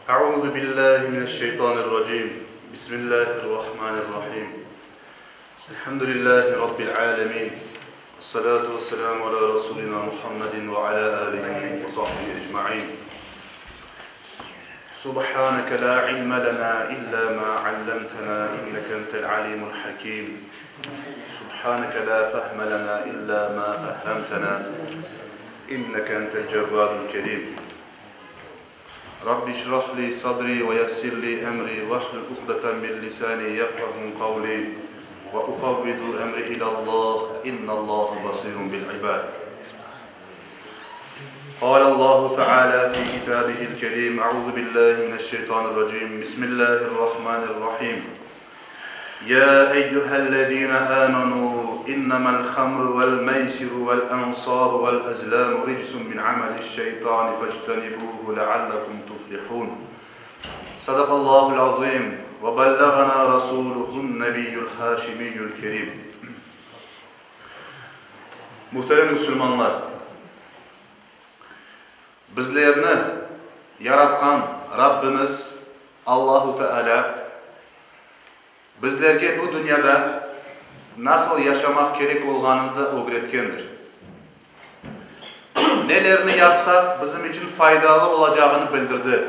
Euzu billahi mineşşeytanirracim. Bismillahirrahmanirrahim. Elhamdülillahi rabbil alemin. Esselatu vesselamu ala rasulina Muhammedin ve ala alihi ve sahbihi ecmaîn. Subhaneke la ilme lena illa ma allamtena inneke entel alimul hakim. Subhaneke la fehme lena illa ma fehhemtena inneke entel cevvadul kerim. Rabbi şrah li sadri ve yessir li emri vehlul ukdeten min lisani yefkahu kavli ve ufevvidu emri ilallah innallaha basirun bil ibad. قال الله تعالى في كتابه الكريم أعوذ بالله من الشيطان الرجيم بسم الله الرحمن الرحيم يا أيها الذين آمنوا إنما الخمر والميسر والأنصاب والأزلام رجس من عمل الشيطان فاجتنبوه لعلكم تفلحون صدق الله العظيم وبلغنا رسوله النبي الهاشمي الكريم Muhterem Müslümanlar, bizlerni yaratqan Rabbimiz Allahu Teala bizlerge bu dünyada nasıl yaşamaq kerek olğanını da ögretkendir. Nelerni yapsaq bizim içün faydalı olacağını bildirdi.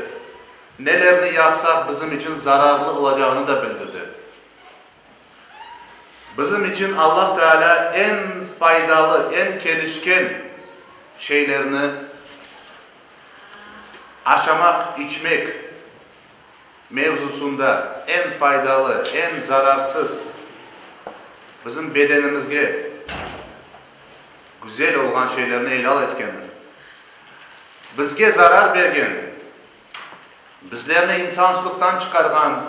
Nelerni yapsaq bizim içün zararlı olacağını da bildirdi. Bizim içün Allah Teala eñ faydalı, eñ kelişken şeylerni aşamaq, içmek mevzusında eñ faydalı, eñ zararsız, bizim bedenimizge güzel olğan şeylerni elâl etkendir. Bizge zarar bergen, bizlerni insancılıqtan çıqarğan,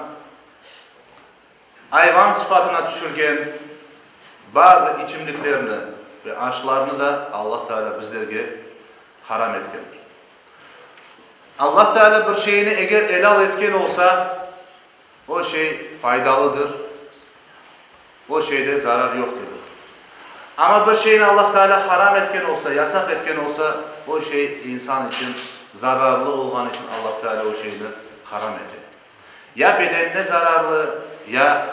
ayvan sıfatına tüşürgen bazı içimliklerni ve aşlarnı da Allah Teala bizlerge haram etkendir. Allah Teala bir şeyni eger elâl etken olsa, o şey faydalıdır, o şeyde zarar yoqtırdır. Amma bir şeyni Allah Teala haram etken olsa, yasaq etken olsa, o şey insan içün zararlı olğanı içün Allah Teala o şeyni haram ete. Ya bedenine zararlı, ya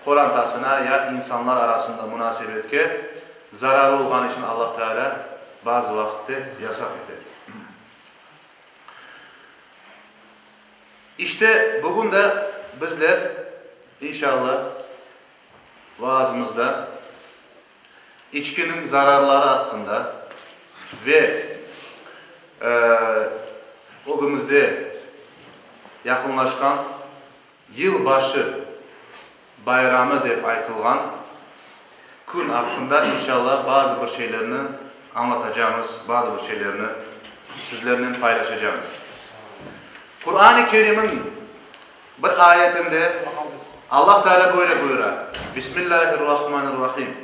qorantasına, ya insanlar arasında munasebetke zararı olğanı içün Allah Teala bazı vaqıtte yasaq ete. İşte, bugün de bizler, inşallah, vaazımızda içkiniñ zararları aqqında ve ögümizde yaqınlaşqan Yılbaşı bayramı dep aytılğan kün aqqında inşallah bazı bir şeylerni añlatacamız, bazı bir şeylerni sizlernen paylaşacamız. Quran-ı Kerimniñ bir ayetinde Allah Teala böyle buyura, Bismillahirrahmanirrahim.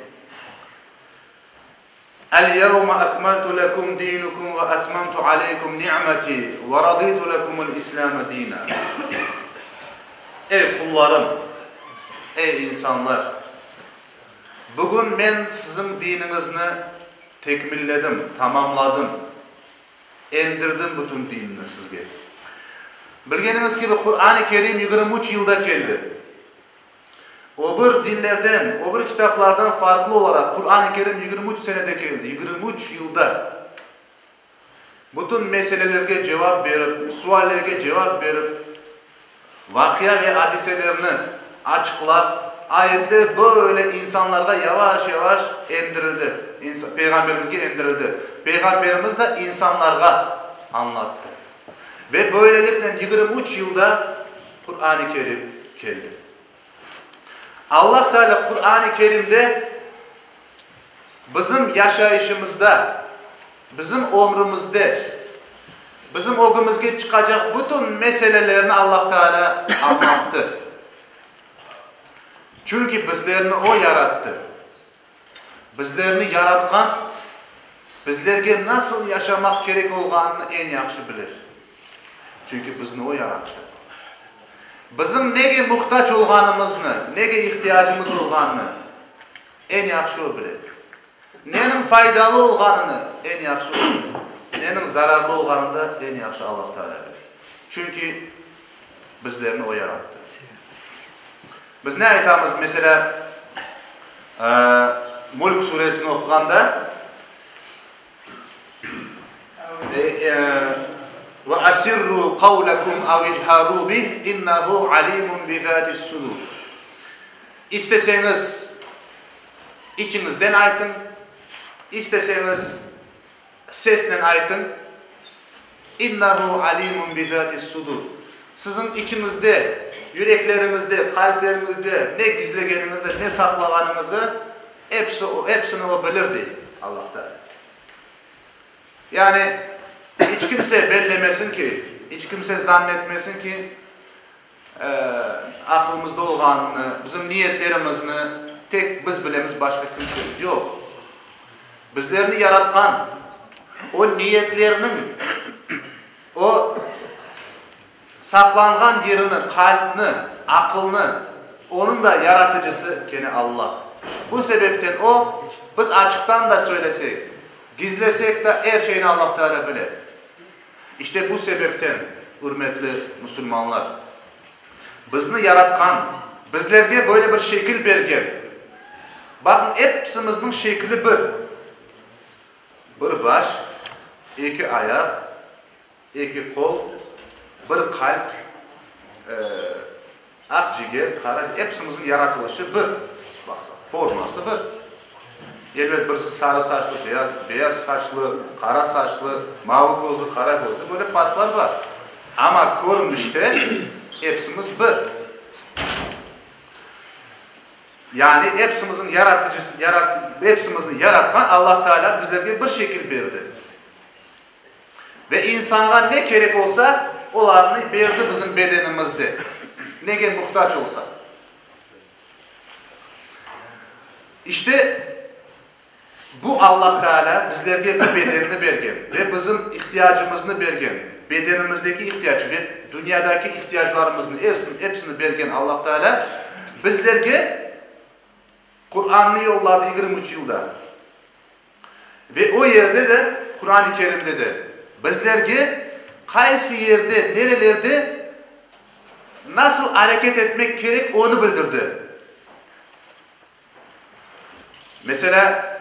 El-yevme ekmeltu lekum dinukum ve etmemtu aleykum ni'meti ve raditu lekumul İslame dina. Ey qullarım, ey insanlar! Bugün men siziñ diniñizni tekmilledim, tamamladım, endirdim bütün dinni sizge. Bilgeniñiz kibi, Quran-ı Kerim 23 yılda keldi. O bir dinlerden, o bir kitaplardan farqlı olaraq, Quran-ı Kerim 23 senede keldi, 23 yılda. Bütün meselelerge cevap berip, suallerge cevap berip, vaqia ve adiselerni açıqlap, ayetler böyle insanlarğa yavaş-yavaş endirildi, Peyğamberimizge endirildi. Peyğamberimiz de insanlarğa añlattı. Ve böyleliknen 23 yılda Quran-ı Kerim keldi. Allah Teala Quran-ı Kerimde bizim yaşayışımızda, bizim ömrümizde, bizim ögümizge çıqacaq bütün meselelerni Allah Teala añlattı. Çünki bizlerni O yarattı. Bizlerni Yaratqan, bizlerge nasıl yaşamaq kerek olğanını eñ yahşı bilir. Çünki bizni O yarattı. Bizim nege muhtac olğanımıznı, nege ihtiyacımız olğanını eñ yahşı O bile. Neniñ faydalı olğanını eñ yahşı O bile. Neniñ zararlı olğanını da eñ yahşı Allah Teala bile. Çünki. Bizlerni O yarattı. Biz ne aytamız, meselâ, Mülk suresini oquğanda, Ve asirru qavlekum av icharû bih, innehu alîmun bizâtis-sudûr. İsteseñiz, içiñizden aytıñ, isteseñiz, Sesnen aytıñ, İnnehu alimun bizatis-sudur. Siziñ içiñizde, yürekleriñizde, qalpleriñizde ne gizlegeniñizi, ne saqlağanıñızı, episi, episini O bilir, dey Allah Teala. Yani, iç kimse bellemesin ki, iç kimse zannetmesin ki, aqlımızda olğanını, bizim niyetlerimizni tek biz bilemiz, başqa kimse yoq. Bizlerni yaratqan, o niyetlerniñ, o saqlanğan yerini, qalpni, aqılnı, onıñ da yaratıcısı kene Alla. Bu sebepten o, biz açıqtan da söylesek, gizlesek da er şeyni Allah Teala bile. İşte bu sebepten, ürmetli musulmanlar, bizni yaratqan, bizlerge böyle bir şekil bergen, baqıñ, episimizniñ şekili bir, bir baş, eki ayaq, eki qol, bir qalp, Aq ciger, qara, episimizniñ yaratılışı bir, baqsaq, forması bir. Elbet, birisi sarı saçlı, beyaz, beyaz saçlı, qara saçlı, mavı közlü, qara közlü, böyle farqlar bar. Amma körünişte episimiz bir. Yani episimizniñ yaratıcısı, yarat, epsimizni yaratqan Allah Teala bizlerge bir şekil berdi. Ve insanğa ne kerek olsa, olarnı berdi bizim bedenimizde, nege muhtac olsa. İşte, bu Allah Teala bizlerge bu bedenni bergen ve bizim ihtiyacımıznı bergen, bedenimizdeki ihtiyac ve dünyadaki ihtiyaclarımıznı episini, episini bergen Allah Teala bizlerge Qurannı yolladı 23 yılda. Ve o yerde de, Quran-ı Kerimde de, bizlerge qaysı yerde, nerelerde nasıl areket etmek kerek, onı bildirdi. Meselâ,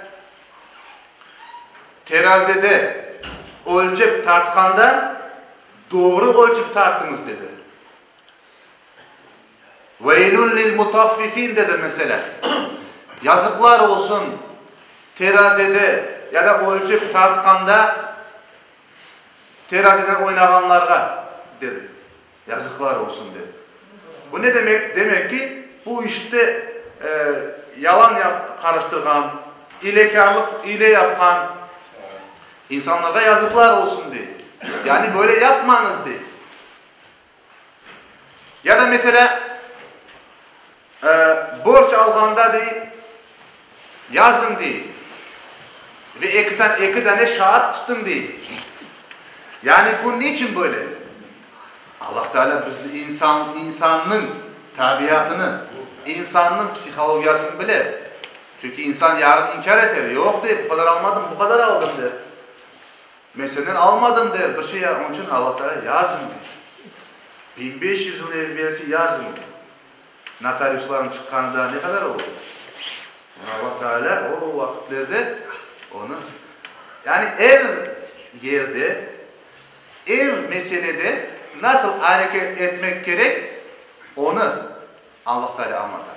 terazede ölçep tartqanda, doğru ölçüp tartıñız, dedi. Veylün lil mutaffifin dedi, meselâ. Yazıqlar olsun, terazede ya da ölçep tartqanda terazeden oynağanlarğa, dedi. Yazıqlar olsun, dep. Bu ne demek? Demek ki, bu işte yalan qarıştırğan, ilekârlıq, ile yapqan insanlarğa yazıqlar olsun, dey. Yani böyle yapmañız, dey. Ya da, meselâ, borc alğanda, dey, yazıñ, dey, ve eki eki dane şaat tutıñ, dey. Yani bu niçün böyle? Allah Teala bizni, insan, insannıñ tabiatını, insannıñ psihologiyasını bile. Çünki insan yarın inkâr eter, yoq, dey, bu qadar almadım, bu qadar aldım, der. Men senden almadım, der, bir şey, onıñ içün Allah Teala yazıñ, dey. 1500 yıl evvelsi yazıñ, dey. Notariuslarnıñ çıqqanı daa ne qadar oldı? Onı Allah Teala o vaqıtlerde onı, yani er yerde, er meselede nasıl areket etmek kerek, onı Allah Teala añlata.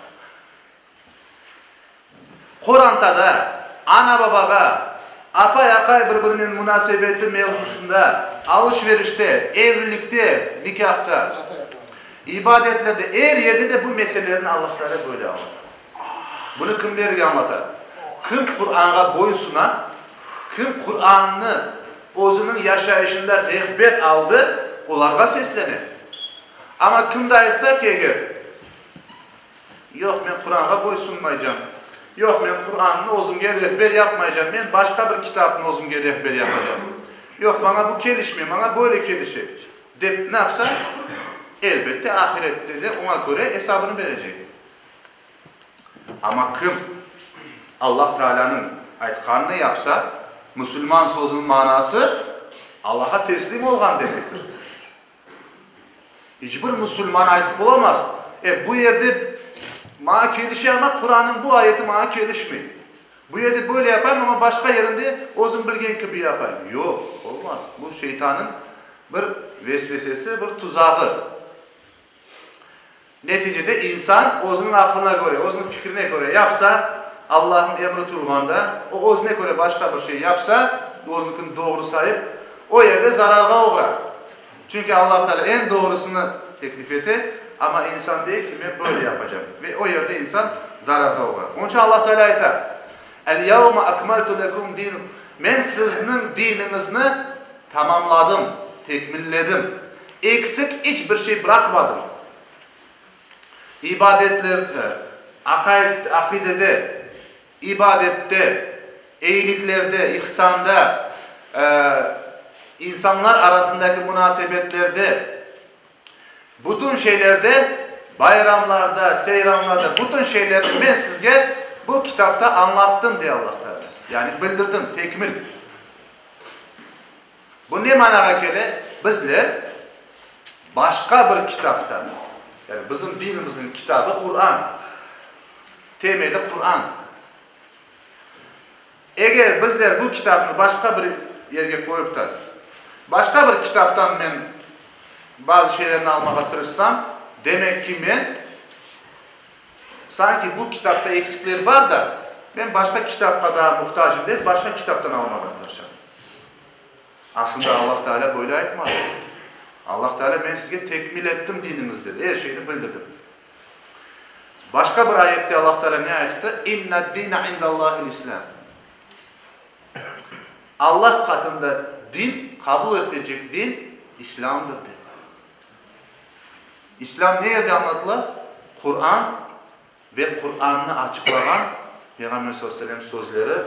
Qorantada, ana-babağa, apay-aqay bir-birinen munasebeti mevzusında, alış-verişte, evlilikte, nikâhta, ibadetlerde, er yerde de bu meselelerni Allah Teala böyle añlata. Bunı kimlerge añlata? Kim Qur'anğa boysuna, kim Qur'annı özüniñ yaşayışında rehber aldı, olarğa seslene. Amma kim de aytsa ki, eger, Yoq, men Quranğa boysunmaycam. Yoq, men Qurannı özümge rehber yapmaycam, men başqa bir kitapnı özümge rehber yapacam. Yoq, maña bu kelişmey, maña böyle kelişe, dep ne yapsa, elbette, ahirette de oña köre esabını berecek. Amma kim Allah Taalânıñ aytqanını yapsa, musulman sözüniñ manası, Allaha teslim olğan demektir. İç bir musulman aytıp olamaz, E, bu yerde maña kelişe, amma Qurannıñ bu ayeti maña kelişmey. Bu yerde böyle yapayım, amma başqa yerinde özüm bilgen kibi yapayım. Yoq, olmaz. Bu şeytannıñ bir vesvesesi, bir tuzağı. Neticede insan özüniñ aqlına köre, özüniñ fikrine köre yapsa, Allahnıñ emri turğanda, o özüne köre başqa bir şey yapsa, özünikini doğru sayıp, o yerde zararğa oğrar. Çünki Allah Teala eñ doğrusını teklif ete, amma insan dey ki, men böyle yapacam. Ve o yerde insan zararğa oğrar. Onıñ içün Allah Teala ayta, El-yevme ekmeltu lekum dinukum, Men sizniñ diniñizni tamamladım, tekmilledim, eksik iç bir şey bıraqmadım. İbadetlerde, aqaid, aqidede, ibadette, eyiliklerde, ihsanda, insanlar arasındaki munasebetlerde, bütün şeylerde, bayramlarda, seyranlarda, bütün şeylerni men sizge bu kitapta añlattım, dey Allah Teala. Yani bildirdim, tekmil. Bu ne manağa kele? Bizler başqa bir kitaptan, yani bizim dinimizniñ kitabı Quran, temeli Quran. Eger bizler bu kitapnı başqa bir yerge qoyup da, başqa bir kitaptan men bazı şeylerni almağa tırışsam, demek ki, men sanki bu kitapta eksikler bar da, men başqa kitapqa daa muhtacım dep, başqa kitaptan almağa tırışam. Aslında Allah Teala böyle aytmadı. Allah Teala men sizge tekmil ettim diniñiz dedi, er şeyni bildirdim. Başqa bir ayette Allah Teala ne ayttı? İnned-dine indallahil-İslâm. Allah qatında din, qabul etilecek din İslâmdır dedi. İslâm ne yerde añlatıla? Quran Ve Qurannı açıqlağan Peyğamber sallallahu aleyhi ve sellem sözleri,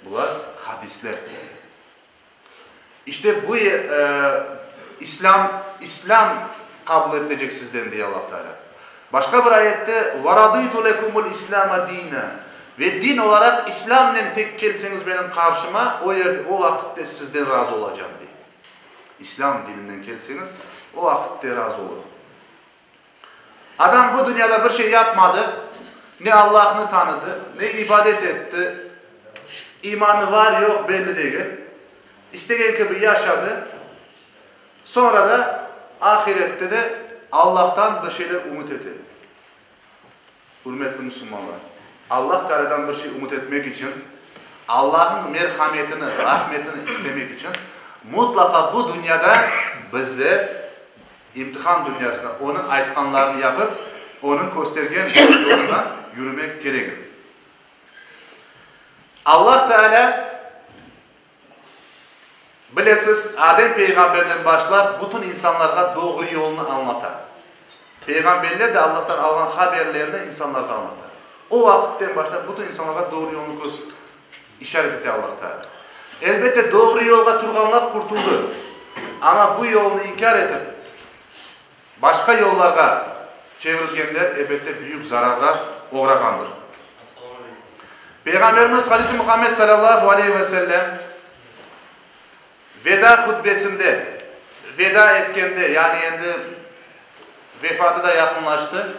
bular hadisler. İşte bu İslâm, İslâm qabul etilecek sizden, dey Allah Teala. Başqa bir ayette, Ve radıytu lekumul İslâme dînâ, Ve din olaraq İslâmnen tek kelseñiz benim qarşıma, o yerde, o vaqıtte sizden razı olacam, dey. İslâm dininden kelseñiz, o vaqıtte razı olurım. Adam bu dünyada bir şey yapmadı, ne Allahnı tanıdı, ne ibadet etti, imanı var, yoq belli degil. İstegen kibi yaşadı, soñra da ahirette de Allahtan bir şeyler ümüt ete. Ürmetli musulmanlar, Allah Tealadan bir şey ümüt etmek içün, Allahnıñ merhametini, rahmetini istemek içün mutlaqa bu dünyada bizler imtihan dünyasında Onıñ aytqanlarını yapıp, Onıñ köstergen yolundan yürümek kerekir. Allah Teala, bilesiz, Adem peyğamberden başlap bütün insanlarğa doğru yolnı añlata. Peyğamberler de Allahtan alğan haberlerni insanlarğa añlata. O vaqıtten başlap bütün insanlarğa doğru yolnı işaret ete Allah Teala. Elbette, doğru yolğa turğanlar qurtuldı. Amma bu yolnı inkâr etip, başqa yollarğa çevirilgenler, elbette, büyük zararğa oğrağandır. Peyğamberimiz Hazreti Muhammed salâllahu aleyhi ve sellem veda hutbesinde, veda etkende, yani endi vefatı da yaqınlaştı,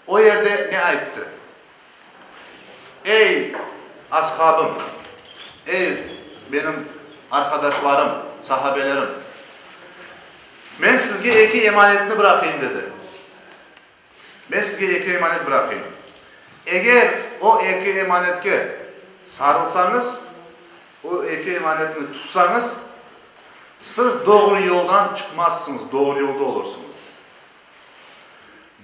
o yerde ne ayttı? Ey, ashabım! Ey, benim arqadaşlarım, sahabelerim! Men sizge eki emanetni bıraqayım, dedi. Men sizge eki emanet bıraqayım. Eger o eki emanetke sarılsañız, o eki emanetni tutsañız, siz doğru yoldan çıqmazsıñız, doğru yolda olursıñız.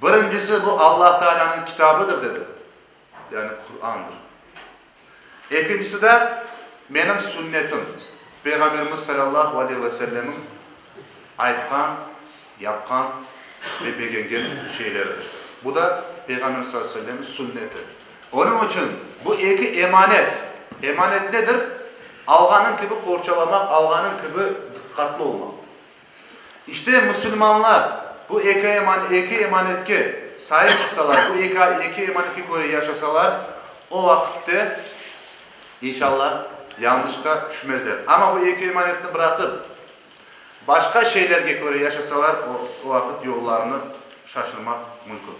Birincisi, bu Allah Tealânıñ kitabıdır, dedi, yani Qurandır. Ekincisi de, menim sünnetim, Peyğamberimiz salâllahu aleyhi ve sellemniñ aytqan, yapqan ve begengen şeyleridir. Bu da Peyğamberimiz salâllahu aleyhi ve sellemniñ sünneti. Onıñ içün bu eki emanet, emanet nedir? Alğanıñ kibi qorçalamaq, alğanıñ kibi diqqatlı olmaq. İşte, musulmanlar bu eki eki emanetke saip çıqsalar, bu eki eki emanetke köre yaşasalar, o vaqıtte, inşallah, yañlışqa tüşmezler. Amma bu eki emanetni bıraqıp, Başqa şeylerge köre yaşasalar, o vaqıt yollarını şaşırmaq mümkün.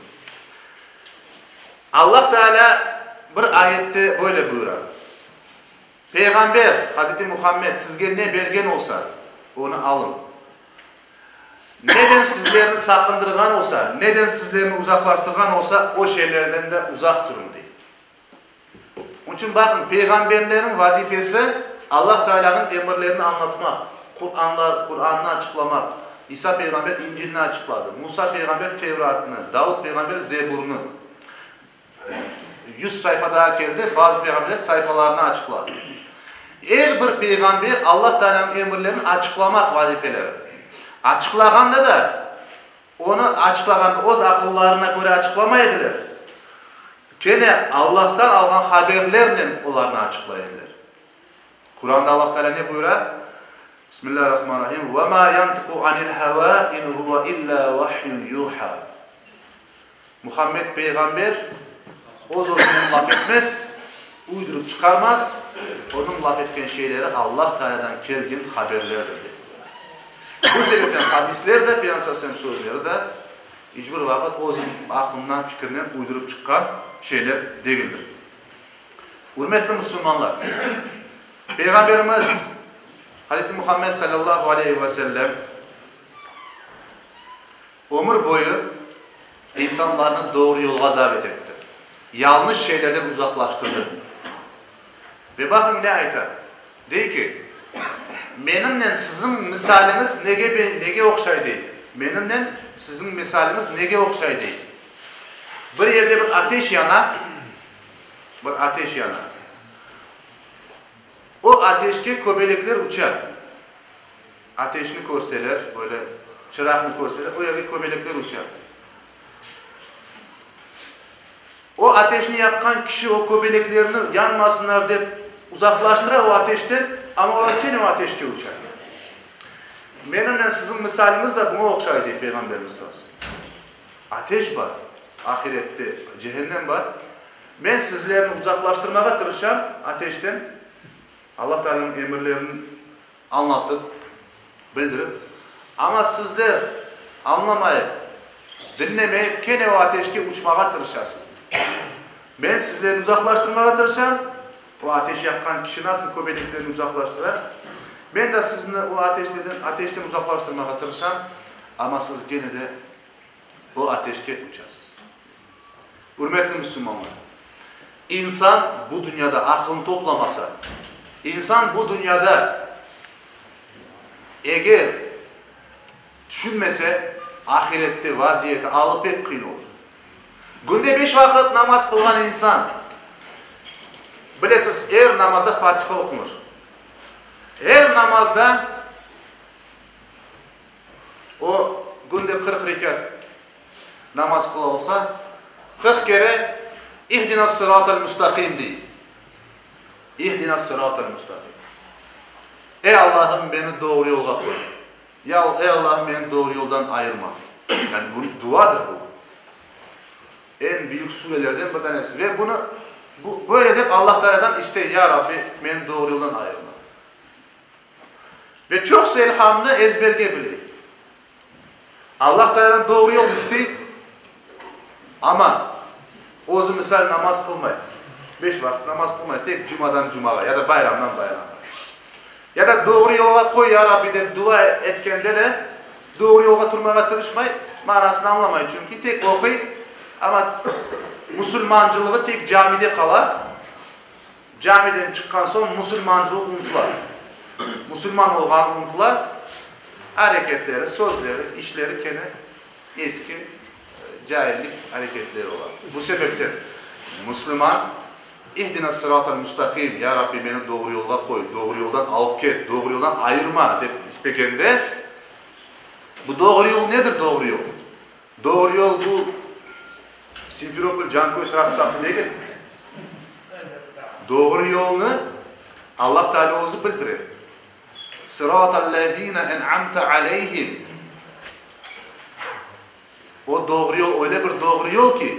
Allah Teala bir ayette böyle buyura, Peyğamber, Hazreti Muhammed, sizge ne bergen olsa, onı alıñ. Neden sizlerni saqındırğan olsa, neden sizlerni uzaqlaştırğan olsa, o şeylerden de uzaq turuñ, dey. Onıñ içün, baqıñ, peyğamberlerniñ vazifesi, Allah Tealânıñ emirlerini añlatmaq, Quranlar, Qurannı açıqlamaq. İsa peyğamber İncilni açıqladı, Musa peyğamber Tevratnı, Davud peyğamber Zeburnı. Yuz sayfa daa keldi, bazı peyğamberler sayfalarını açıqladı. Er bir peyğamber Allah Tealânıñ emirlerini açıqlamaq vazifeleri. Açıqlağanda da, Onı açıqlağanda öz aqıllarına köre açıqlamay ediler, kene Allahtan alğan haberlernen olarnı açıqlay ediler. Quranda Allah Teala ne buyura? Bismillahirrahmanirrahim, Ve ma yantiqu anil heva in huve illa vahyun yuha. Muhammed peyğamber öz-özünden laf etmez, uydurıp çıqarmaz, onıñ laf etken şeyleri Allah Tealadan kelgen haberlerdir, dep buyura. Bu sebepten hadisler de, Peyğamber sallallahu aleyhi ve sellem sözleri de iç bir vaqıt öz aqlından, fikirinen uydurıp çıqqan şeyler degildir. Ürmetli musulmanlar, Peyğamberimiz Hazreti Muhammed sallallahu aleyhi ve sellem Ömür boyu insanlarnı doğru yolğa davet etti, yañlış şeylerden uzaqlaştırdı. Ve baqıñ ne ayta, dey ki, Menimnen siziñ misaliñiz nege nege oqşay, dey. Menimnen siziñ misaliñiz nege oqşay, dey. Bir yerde bir ateş yana, bir ateş yana. O ateşke köbelekler uça. Ateşni körseler, böyle çıraqnı körseler, o yerge köbelekler uça. O ateşni yaqqan kişi o köbeleklerni yanmasınlar dep uzaqlaştıra o ateşten, amma olar kene o ateşke uça. Menimnen siziñ misaliñiz de buña oqşay, dey Peyğamberimiz sallallahu aleyhi ve sellem. Ateş bar, ahirette cehennem bar. Men sizlerni uzaqlaştırmağa tırışam ateşten, Allah Taalanıñ emirlerini añlatıp, bildirip, amma sizler añlamayıp, diñlemeyip, kene o ateşke uçmağa tırışasız. Men sizlerni uzaqlaştırmağa tırışam, o ateş yaqqan kişi nasıl köbeciklerni uzaqlaştıra, men de sizni o ateşlerden, ateşten uzaqlaştırmağa tırışam, amma siz kene de o ateşke uçasız. Ürmetli müslümanlar! İnsan bu dünyada aqlını toplamasa, insan bu dünyada eger tüşünmese, ahirette vaziyeti, alı pek qıyın olur. Künde beş vaqıt namaz qılğan insan, bilesiz, er namazda Fatiha oqunır. Er namazda o künde 40 rekât namaz qıla olsa, 40 kere İhdinas-sıratal mustaqim dey. İhdinas-sıratal mustaqim. Ey Allahım, meni doğru yolğa qoy. Ya, ey Allahım, meni doğru yoldan ayırma. Yani bu duadır bu. Eñ büyük surelerden bir tanesi. Ve bunı bu, böyle dep Allah Teala'dan istey, Ya Rabbi, meni doğru yoldan ayırma. Ve çoqusı elhamnı ezberge bile. Allah Teala'dan doğru yol istey, amma özü misal namaz qılmay. Beş vaqıt namaz qılmay, tek cumadan cumağa ya da bayramdan bayramğa. Ya da doğru yolğa qoy, ya Rabbi dep dua etkende de doğru yolğa turmağa tırışmay, manasını añlamay çünki, tek oquy, amma musulmancılığı tek camide qala. Camiden çıqqan soñ musulmancılıq unutıla. Musulman olğanı unutıla, areketleri, sözleri, işleri kene eski caillik areketleri ola. Bu sebepten musulman, İhdina-s-sıratal mustaqim, Ya Rabbi, meni doğru yolğa qoy, doğru yoldan alıp ket, doğru yoldan ayırma, dep istegende, bu doğru yol nedir doğru yol? Doğru yol bu Simferopol, Canköy trassası degil. Doğru yolnı Allah Teala özü bildire. Sıratallezine en'amte aleyhim. O doğru yol öyle bir doğru yol ki,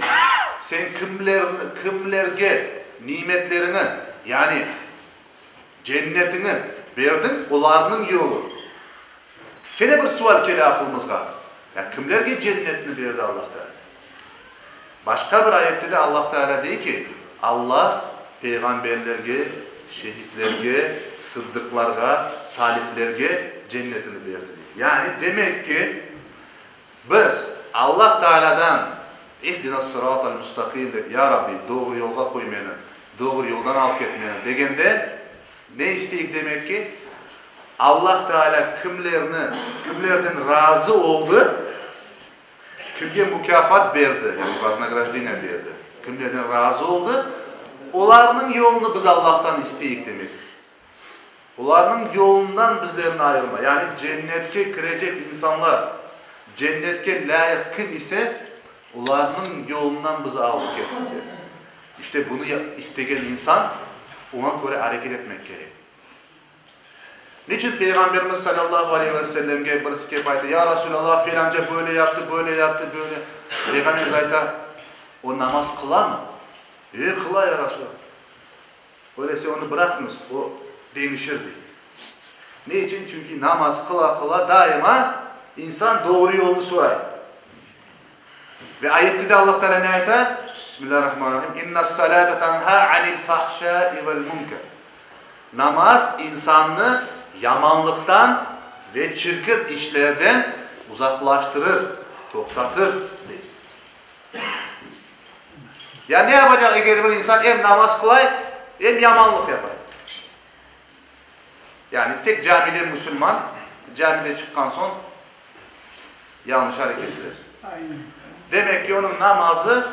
sen kimlerni, kimlerge nimetleriñi, yani cennetiñi berdiñ, olarnıñ yolu. Kene bir sual kele aqılımızğa, ya kimlerge cennetni berdi Allah Teala? Başqa bir ayette de Allah Teala dey ki, Allah peyğamberlerge, şehitlerge, sıddıqlarğa, salihlerge cennetini berdi dey. Yani demek ki, biz Allah Tealadan İhdinas-sıratal mustaqim dep, Ya Rabbi, doğru yolğa qoy meni, doğru yoldan alıp ket meni degende, Ne isteyik demek ki, Allah Teala kimlerni, kimlerden razı oldı, kimge mukâfat berdi, yani voznagrajdeniye berdi, kimlerden razı oldı, olarnıñ yolunı biz Allahtan isteyik demek. Olarnıñ yolundan bizlerni ayırma. Yani cennetke kirecek insanlar, cennetke lâyıq kim ise, olarnıñ yolundan bizi alıp ket, dep. İşte bunı istegen insan oña köre areket etmek kerek. Niçün Peyğamberimiz salâllahu aleyhi ve sellemge birisi kelip ayta, Ya Rasûlallah, felânca böyle yaptı, böyle yaptı, böyle. Peyğamberimiz ayta, O namaz qılamı? E, qıla, ya Rasûlallah. Öylese onı bıraqıñız, o deñişir, dey. Ne içün? Çünki namaz qıla-qıla daima insan doğru yolnı soray. Ve ayette de Allah Teala ne ayta? Bismillahirrahmanirrahim. İnnas-salate tenha anil fahşai vel-münker. Namaz insannı yamanlıqtan ve çirkin işlerden uzaqlaştırır, toqtatır, dey. Ya ne yapacaq eger bir insan em namaz qılay, em yamanlıq yapay? Yani tek camide musulman, camide çıqqan soñ yanlış areketler. Demek ki, onıñ namazı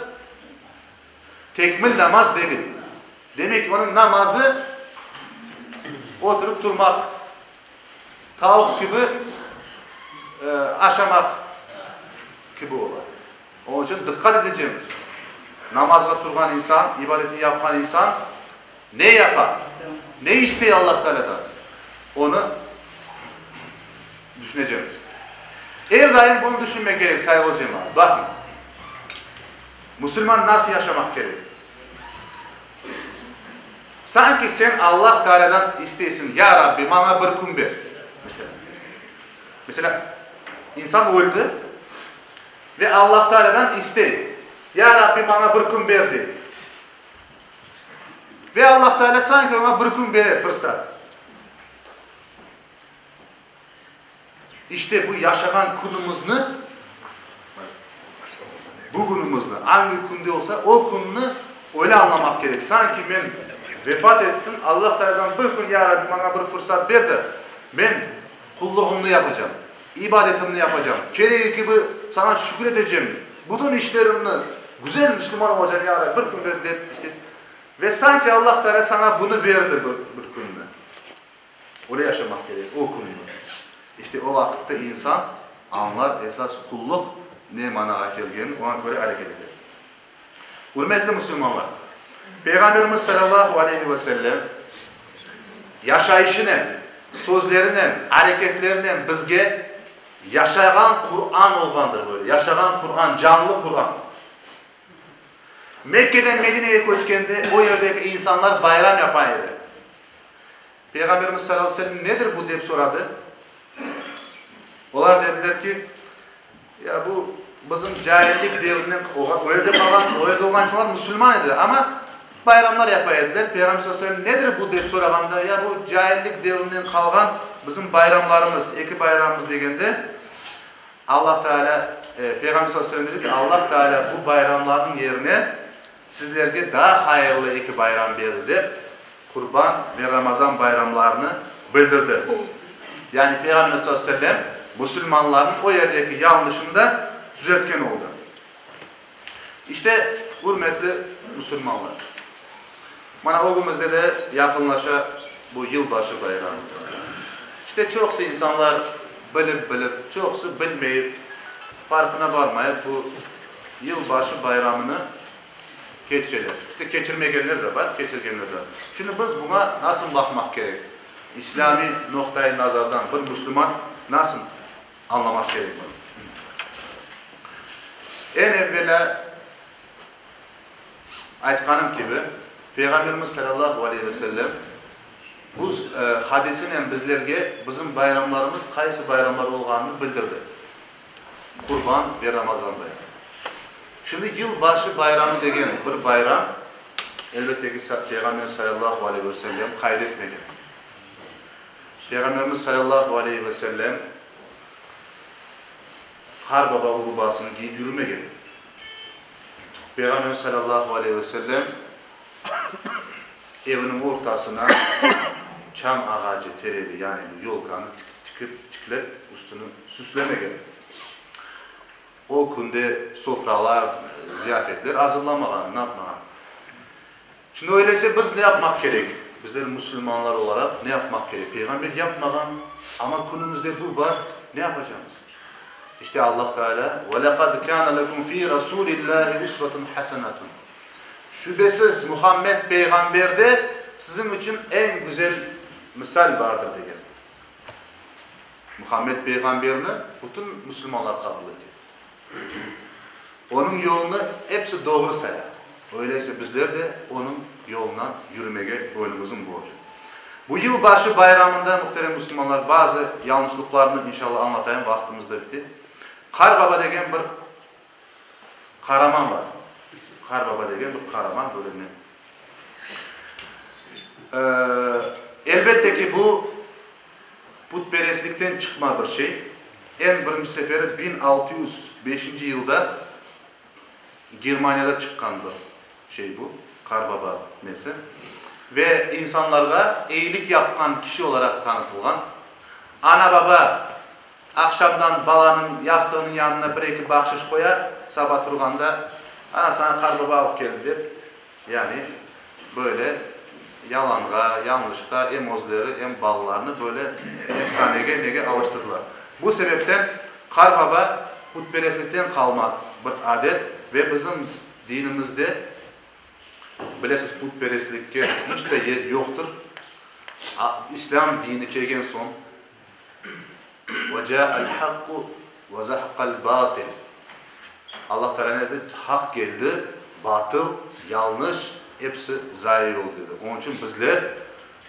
tekmil namaz degil. Demek ki, onıñ namazı oturıp turmaq, tavuq kibi aşamaq kibi ola. Onıñ içün diqqat etecemiz. Namazğa turğan insan, ibadetini yapqan insan ne yapa, ne istey Allah Tealâdan, onı düşünecemiz. Er daim bunı düşünmek kerek, sayğılı cemaat. Baqıñ, musulman nasıl yaşamaq kerek? Sanki sen Allah Tealâdan isteysiñ, Ya Rabbi, maña bir kün ber, meselâ. Meselâ, insan öldi ve Allah Tealâdan istey, Ya Rabbi, maña bir kün ber, dey. Ve Allah Teala sanki oña bir kün bere fırsat. İşte bu yaşağan künümizni, bugünimizni, angi künde olsa, o künni öyle añlamaq kerek. Sanki men vefat ettim, Allah Tealadan bir kün, Ya Rabbi, maña bir fırsat ber de, men qulluğımnı yapacam, ibadetimni yapacam, keregi kibi saña şükür etecem, bütün işlerimni, güzel müslüman olacam, Ya Rabbi, bir kün ber, dep istedi. Ve sanki Allah Teala saña bunı berdi bir, bir künni. Öyle yaşamaq kerek, o künni. İşte o vaqıtta insan añlar esas qulluq ne manağa kelgenini, oña köre areket eter. Ürmetli musulmanlar! Peyğamberimiz salâllahu aleyhi ve sellem yaşayışınen, sözlerinen, areketlerinen bizge yaşağan Quran olğandır böyle, yaşağan Quran, canlı Quran. Mekkeden Medinege köçkende o yerdeki insanlar bayram yapa edi. Peyğamberimiz salâllahu aleyhi ve sellem nedir bu dep soradı. Olar dediler ki, ya bu bizim caillik devrinden o yerde qalğan, o yerde olğan insanlar musulman edi, amma bayramlar yapa ediler. Peyğamber salâllahu aleyhi ve sellem nedir bu dep sorağanda, ya bu caillik devrinden qalğan bizim bayramlarımız, eki bayramımız degende, Allah Teala, Peyğamber salâllahu aleyhi ve sellem dedi ki, Allah Teala bu bayramlarnıñ yerine sizlerge daa hayırlı eki bayram berdi dep, Qurban ve Ramazan bayramlarını bildirdi. Yani Peyğamber salâllahu aleyhi ve sellem musulmanlarnıñ o yerdeki yañlışını da tüzeltken oldı. İşte, ürmetli musulmanlar, mana ögümizde de yaqınlaşa bu yılbaşı bayramı. İşte, çoqusı insanlar bilip-bilip, çoqusı bilmeyip, farqına barmayıp bu yılbaşı bayramını keçireler. İşte, keçirmegenler de bar, keçirgenler de bar. Şimdi biz buña nasıl baqmaq kerek? İslâmiy noqtai nazardan bir müslüman nasıl añlamaq kerek bunı? Eñ evvelâ, aytqanım kibi, Peyğamberimiz salâllahu aleyhi ve sellem. Bu hadisinen bizlerge bizim bayramlarımız qaysı bayramlar olğanını bildirdi, Qurban ve Ramazan bayramı. Şimdi Yılbaşı bayramı degen bir bayram, elbette ki, Peyğamberimiz salâllahu aleyhi ve sellem qayd etmegen. Peyğamberimiz salâllahu aleyhi ve sellem Qar baba urbasını kiyip yürümegen. Peyğamberimiz salâllahu aleyhi ve sellem eviniñ ortasına çam ağacı teregi, yani yolkanı tikip, tiklep, üstüni süslemegen. O künde sofralar, ziyafetler azırlamağan, ne yapmağan. Şimdi öyleyse biz ne yapmaq kerek? Bizler musulmanlar olaraq ne yapmaq kerek? Peyğamber yapmağan, amma künümizde bu bar, ne yapacağımız? İşte Allah Teala, Ve lekad kâne lekum fî Rasûlillâhi usvetun hasenetun. Şübesiz, Muhammed Peyğamberde siziñ içün eñ güzel misal bardır degen. Muhammed Peyğamberni bütün musulmanlar qabul ete. Onıñ yolunı episi doğru saya. Öyleyse bizler de onıñ yolundan yürümege boynumızıñ borcu. Bu yılbaşı bayramında, muhterem musulmanlar, bazı yañlışlıqlarnı inşallah añlatayım, vaqtımız da bite. Qar baba degen bir qaraman bar. Qar baba degen bir qaraman böyle ne. Elbette ki, bu putperestlikten çıqma bir şey. Eñ birinci seferi 1605 yılda Germaniyada çıqqan bir şey bu, Qar baba nesi. Ve insanlarğa eyilik yapqan kişi olaraq tanıtılğan. Ana-baba aqşamdan balanıñ yastığınıñ yanına bir-eki bahşış qoyar, saba turğanda, Ana, saña Qar baba alıp keldi dep, Yani, böyle yalanğa, yañlışqa em özleri, em balalarını böyle efsanege, nege alıştırdılar. Bu sebepten Qar baba putperestlikten qalma bir adet ve bizim dinimizde, bilesiz, putperestlikke iç de yer yoqtır. İslâm dini kelgen soñ, Ve ca'al haqqu ve zahaqal batil, Allah Teala ne dedi? Haq keldi, batıl, yañlış, episi zayi oldı dedi. Onıñ içün bizler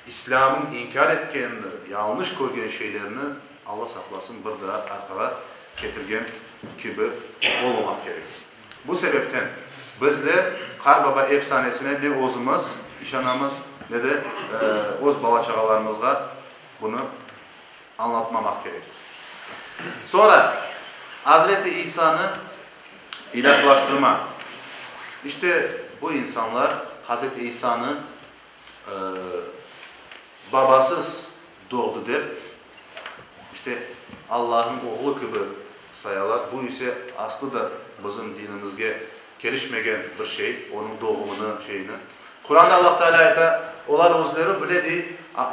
İslâmıñ inkâr etkenini, yañlış körgen şeylerni, Allah saqlasın, bir daa arqağa ketirgen kibi olmamaq kerek. Bu sebepten bizler Qar baba efsanesine ne özümiz işanamız, ne de öz bala-çağalarımızğa bunı añlatmamaq kerek. Soñra, Azreti İsanı ilâhlaştırma. İşte, bu insanlar Hazreti İsanı babasız doğdı dep, işte, Allahnıñ oğlu kibi sayalar. Bu ise aslı da bizim dinimizge kelişmegen bir şey, onıñ doğumını, şeyini. Quranda Allah Teala ayta, olar özleri bile, dey,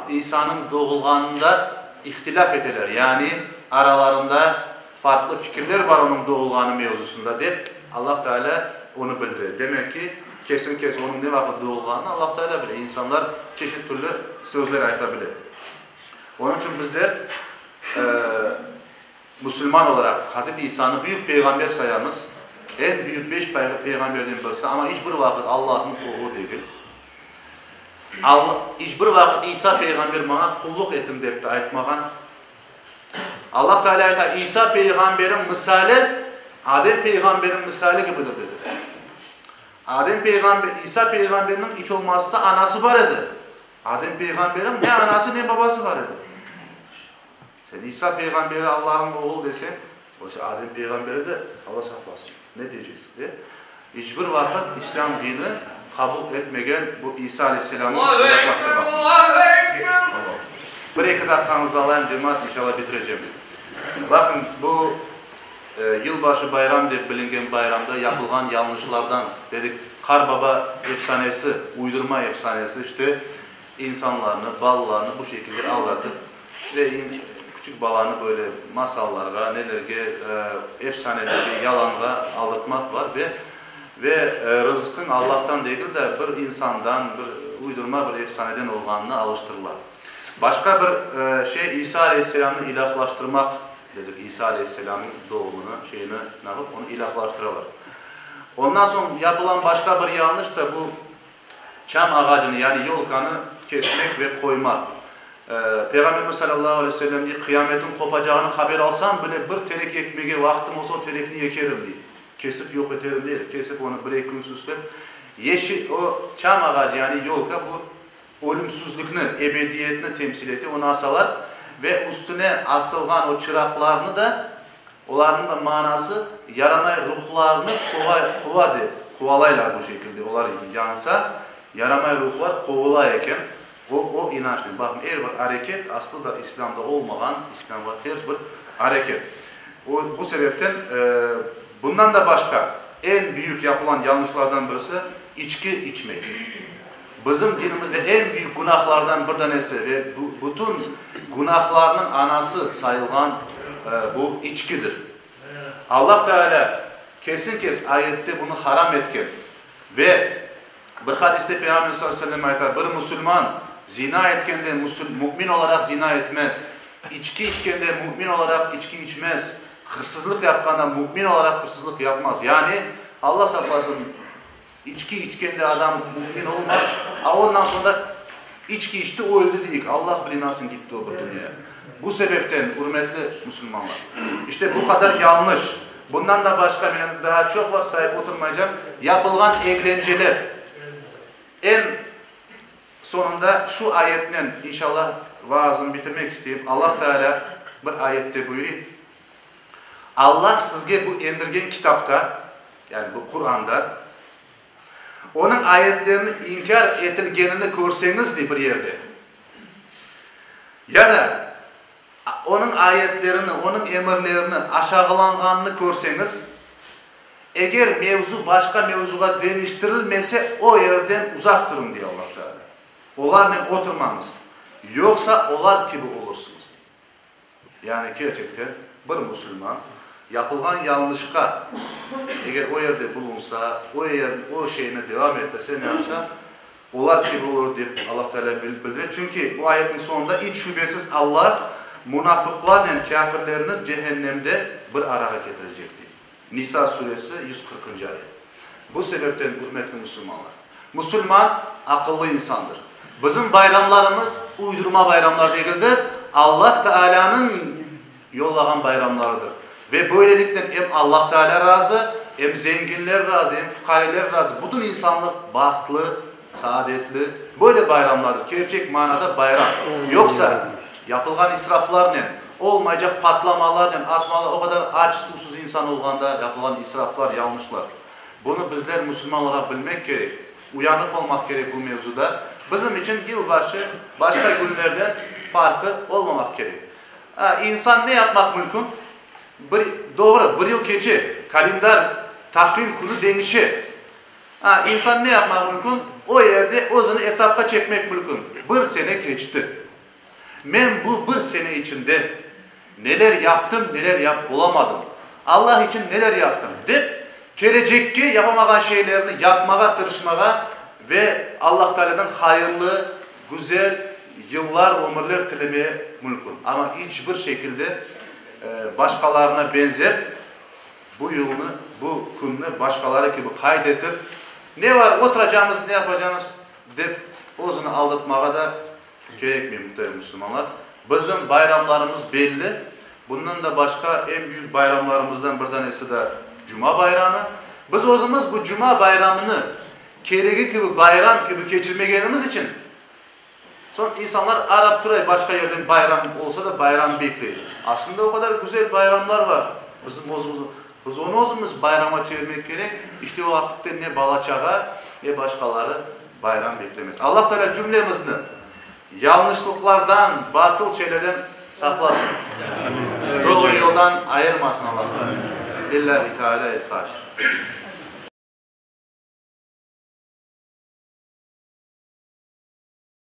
İsanıñ doğulğanında ihtilâf eteler, yani aralarında farqlı fikirler bar onıñ doğulğanı mevzusında, dep Allah Teala onı bildire. Demek ki, kesen-kes onıñ ne vaqıt doğulğanını Allah Teala bile. İnsanlar çeşit türlü sözler ayta bile. Onıñ içün bizler Musulman olaraq, Hazreti İsanı büyük peyğamber sayamız, eñ büyük beş peyğamberden birisi, amma iç bir vaqıt Allahnıñ oğlu degil. Alla, iç bir vaqıt İsa peyğamber maña qulluq etiñ dep de aytmağan. Allah Teala ayta, İsa peyğamberin misali Adem peyğamberniñ misali kibidir, dedi. Adem peyğamber, İsa peyğamberniñ iç olmazsa anası bar edi. Adem peyğamberniñ ne anası, ne babası bar edi. Sen İsa peyğamberi Allahnıñ oğlu deseñ, oysa Adem peyğamberi de, Alla saqlasın, ne diycesiñ, de? İç bir vaqıt İslâm dini qabul etmegen bu İsa aleyhisselâmnıñ ilâhlaştırmasını. Bir-eki daqqañızdı alayım, cemaat, inşallah bitirecem. Baqıñ, bu yılbaşı bayram dep bilingen bayramda yapılğan yañlışlardan, dedik, Qar baba efsanesi, uydurma efsanesi, işte, insanlarnı, balalarnı bu şekilde aldatıp, Ve küçük balanı böyle masallarğa, nelerge, efsanelerge, yalanğa aldatmaq bar ve ve rızqıñ Allahtan degil de, bir insandan, bir uydurma bir efsaneden olğanına alıştırıla. Başqa bir şey, İsa aleyhisselâmnı ilâhlaştırmaq dedik, İsa aleyhisselâmnıñ doğumını, şeyini ne yapıp, onı ilâhlaştıralar. Ondan soñ yapılan başqa bir yañlış da bu çam ağacını, yani yolkanı kesmek ve qoymaq. Peyğamberimiz salâllahu aleyhi ve sellem dey, Qıyametniñ qopacağını haber alsam bile, bir terek ekmege vaqtım olsa, o terekni ekerim, dey. Kesip yoq eterim değil, kesip onı bir-eki kün süslep, yeşil, o çam ağacı, yani yolka, bu ölümsüzlikni, ebediyetni temsil ete, onı asalar ve üstüne asılğan o çıraqlarnı da, olarnıñ da manası, yaramay ruhlarnı quva, quva dep, quvalaylar bu şekilde, olar yansa, yaramay ruhlar quvula eken, o, o inançnen. Baqıñ, er bir areket aslı da İslâmda olmağan, İslâmğa ters bir areket. O, bu sebepten, bundan da başqa, eñ büyük yapılan yanlışlardan birisi, içki içmek. Bizim dinimizde eñ büyük günahlardan bir danesi ve bütün günahlarnıñ anası sayılğan bu içkidir. Allah Teala kesin-kes ayette bunı haram etken ve bir hadiste Peyğamberimiz sallallahu aleyhi ve sellem ayta, bir musulman zina etkende mümin olaraq zina etmez, içki içkende mümin olaraq içki içmez, hırsızlıq yapqanda mümin olaraq hırsızlıq yapmaz. Yani, Allah saqlasın, içki içkende adam mümin olmaz, a ondan soñ da içki içti, öldi deyik, Allah bile nasıl gitti o bir dünyaya. Bu sebepten, ürmetli musulmanlar, işte bu qadar yanlış, bundan da başqa men endi daa çoq var, sayıp oturmaycam, yapılğan eglenceler, eñ soñunda şu ayetnen, inşallah, vaazımı bitirmek isteyim, Allah Teala bir ayette buyuruy, Allah sizge bu endirgen kitapta, yani bu Quranda, Onıñ ayetlerini inkâr etilgenini körseñiz, dey bir yerde, ya da Onıñ ayetlerini, Onıñ emirlerini aşağılanğanını körseñiz, eger mevzu başqa mevzuğa deñiştirilmese, o yerden uzaq turuñ, dey Allah Teala. Olarnen oturmañız, yoqsa olar kibi olursıñız, dey. Yani kerçekten bir musulman yapılğan yanlışqa eger o yerde bulunsa, o yer, o şeyni devam ettirse, ne yapsa, olar kibi olur dep Allah Teala bildire. Çünki bu ayetniñ soñunda iç şübesiz Allah munafıqlarnen kâfirlerni cehennemde bir arağa ketirecek dey. Nisa suresi 140-ncı ayet. Bu sebepten, ürmetli musulmanlar, musulman aqıllı insandır. Bizim bayramlarımız uydurma bayramlar degildir, Allah Taalânıñ yollağan bayramlarıdır. Ve böyleliknen em Allah Taalâ razı, em zenginler razı, em fuqareler razı, bütün insanlıq bahtlı, saadetli. Böyle bayramlardır, kerçek manada bayram. Yoqsa, yapılğan israflarnen, olmaycaq patlamalarnen, atmalar, o qadar aç, suvsuz insan olğanda yapılğan israflar, yanlışlar. Bunı bizler musulman olaraq bilmek kerek, uyanıq olmaq kerek bu mevzuda. Bizim içün yılbaşı başqa künlerden farqı olmamaq kerek. A, insan ne yapmaq mümkün? Bir, doğru, bir yıl keçe, kalendar, taqvim künü deñişe. A, insan ne yapmaq mümkün? O yerde özüni esapqa çekmek mümkün. Bir sene keçti. Men bu bir sene içinde neler yaptım, neler yap olamadım, Allah içün neler yaptım, dep, kelecekke yapamağan şeylerni yapmağa tırışmağa ve Allah Taalâdan hayırlı, güzel yıllar, ömürler tilemeye mümkün. Amma iç bir şekilde başqalarına beñzep, Bu yılnı, bu künni başqaları kibi qayd etip, ne var, oturacamız, ne yapacamız, dep özüni aldatmağa da kerekmey, muhterem musulmanlar. Bizim bayramlarımız belli. Bundan da başqa eñ büyük bayramlarımızdan bir danesi de Cuma bayramı. Biz özümiz bu Cuma bayramını keregi kibi bayram kibi keçirmegenimiz içün, Soñ insanlar arap turay, başqa yerden bayram olsa da bayram bekley. Aslında o qadar güzel bayramlar bar. Bizim özümüz, biz onı özümiz bayramğa çevirmek kerek. İşte o vaqıtte ne bala-çağa, ne başqaları bayram beklemez. Allah Teala cümlemizni yanlışlıqlardan, batıl şeylerden saqlasın. Doğru yoldan ayırmasın Allah Teala. Lillahi Teala el-Fatiha.